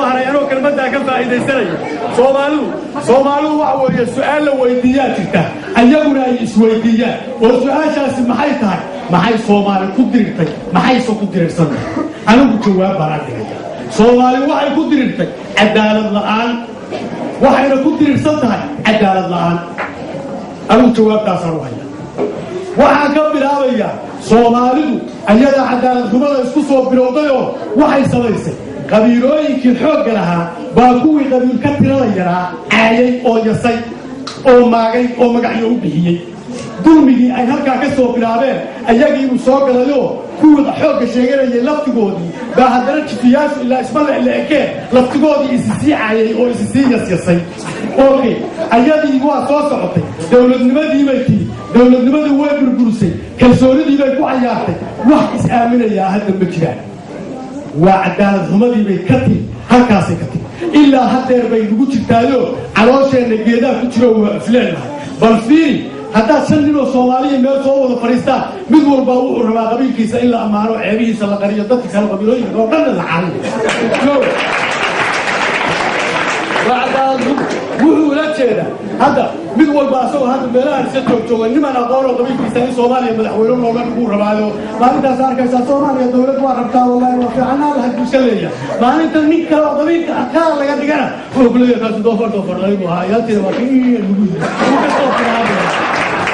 Haray anoo kelmaddaa ka faa'iidaysanaya, Soomaalidu waxa weeye su-aal la weydiiyaa jirta, ayaguna ay isweydiiyaan, oo su-aashaasi maxay tahay? Maxay Soomaali ku dirirtay? Maxayse ku dirirsantahay? Anigu jawaab baan agdhigaya. Soomaali waxay ku dirirtay cadaalad la'aan, waxayna ku dirirsan tahay cadaalad la'aan. Anigu jawaabtaasaan u haya. Waxaan ka bilaabayaa, Soomaalidu ayadaa cadaalad xumada isku soo bilowdayoo waxay samaysay qabiilooyinkii xoogga lahaa baa kuwii qabiil ka tirada yaraa caayay oo yasay oo maagay oo magacyo u bixiyey. Dulmigii ay halkaa ka soo bilaabeen ayagiibuu soo galayoo kuwii xoogga sheeganayay laftigoodii baa haddana jifiyaashu ilaa isma la ekeen laftigoodii isi sii caayay oo isi sii yasyasay. Okay, ayadii waa soo socotay, dowladnimadii bay timi, dowladnimadii way burburisay, kalsoonidii bay ku cayaartay. Wax is-aaminayaa hadda ma jiraan. Waa cadaalad xumadii bay ka timi, halkaasay ka timi, ilaa hadeer bay nagu jirtaayo caloosheenna geedaa ku jiro, waa cufleennahay. Bal fiiri, haddaad 5 nin oo Soomaaliya meel soo wada fadhiistaan, mid walbaa wuxuu rabaa qabiilkiisa in la ammaano, ceebihiisa la qariyo, dadka kale, qabiilooyinka oo dhanna la caayo. Waa cadaalad xumo. Wuxuu ula jeedaa hadda mid walba asagoo hadda meelahan iska joog jooga, niman aqoonoo qabiilkiisa in Soomaaliya madaxweyne looga dhiguu rabaayo. Maalintaas arkaysaa Soomaaliya dowlad waa rabtaa, wallahi waa fiicanaa lahayd buu iska leeyahay. Maalinta nin kale oo qabiilka aqaal laga dhigana wuxuu ku leeyahay kaasi doofaar doofaar lagu ahaa, yaatiina waa kii lagu yiri, wuu ka soo firaabaya.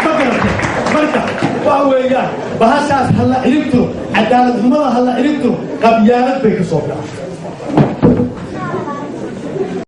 Ma garatay? Marka waxa weeyaan bahashaas ha la ciribtiro, cadaalad xumada ha la ciribtiro. Qabyaalad bay ka soo bilaabtay.